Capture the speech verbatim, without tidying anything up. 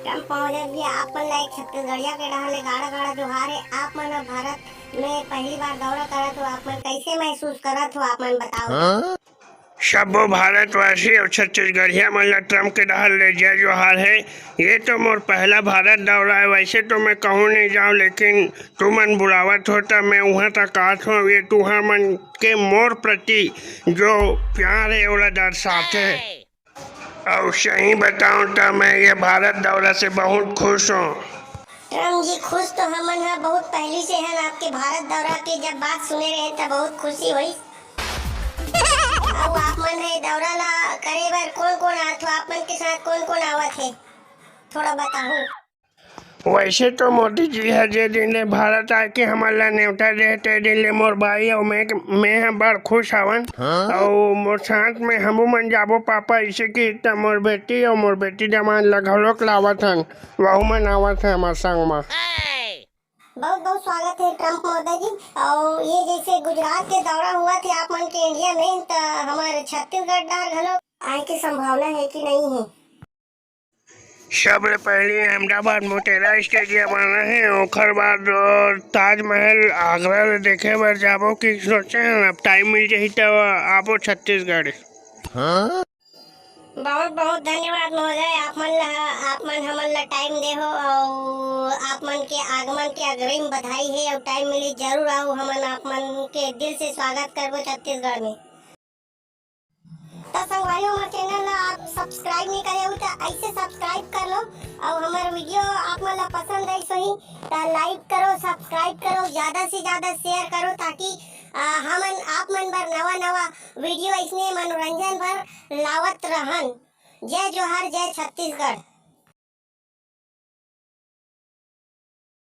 Trump महोदय जी, आप मन ला एक छत्तीसगढ़िया के डहार ले गाड़ा गाड़ा जोहार हे। आप मन ह भारत में पहली बार दौरा करत हो, आप मन कैसे महसूस करत हो, आप मन बताओ। हाँ? सब्बो भारतवासी अउ छत्तीसगढ़िया मन ला ट्रंप के डहार ले जय जोहार हे। ये तो मोर पहला भारत दौरा हे। वैसे तो मैं कहूँ नहीं जाऊँ, लेकिन तुमन बुलावत हो त मैं उहाँ तक आत हूँ। ये तुहर मन के मोर प्रति जो प्यार हे, ओला दर्शाथे। अउ सही बताऊँ त मैं ये भारत दौरा से बहुत खुश हूँ। ट्रंप जी, खुश तो हमन ह बहुत पहली से हन। आपके भारत दौरा के जब बात सुने रहे त बहुत खुशी होइस। अउ आप मन हे दौरा ला करे बर कौन कौन आत हो, आप मन के साथ कौन कौन आवत हे, थोड़ा बताहू। वैसे तो मोदी जी ह जे दिन ले भारत आके हमन ला नेवता दे हे, ते दिन ले मोर भाई अउ मैं, मैं ह बड़ खुश हवन। हाँ? अउ मोर साथ में हमू मन जाबो पापा, इसे कि त मोर बेटी अउ मोर बेटी जमान ला घलोक लावत हन, वहू मन आवत हे हमर संग म। बहुत बहुत स्वागत हे ट्रंप महोदय जी। अउ ये जैसे गुजरात के दौरा हुआ थे आप मन के इंडिया में, त हमर छत्तीसगढ़ डार घलो आए के संभावना हे कि नहीं हे? सबले पहले अहमदाबाद मोटेरा स्टेडियम आना हे, ओखर बाद, अ, ताजमहल आगरा ले देखे बर जाबो कि सोचे हन। अब टाइम मिल जाही त आबो छत्तीसगढ़। हाँ? बहुत बहुत धन्यवाद महोदय, आप मन ला, आप मन हमन ला टाइम दे हो अउ आप मन के आगमन के अग्रिम बधाई हे। अउ टाइम मिली जरूर आऊ, हमन आप मन के दिल से स्वागत करबो छत्तीसगढ़ में। त संगवारी, हमर चैनल ला आप सब्सक्राइब नहीं करे हो त ऐसे सब्सक्राइब कर लो। अउ हमर वीडियो आप मन ला पसंद आइस होही त लाइक करो, सब्सक्राइब करो, ज्यादा से ज्यादा शेयर करो, ताकि, आ, हमन आप मन बर नवा नवा वीडियो इसने मनोरंजन बर लावत रहन। जय जोहार, जय छत्तीसगढ़।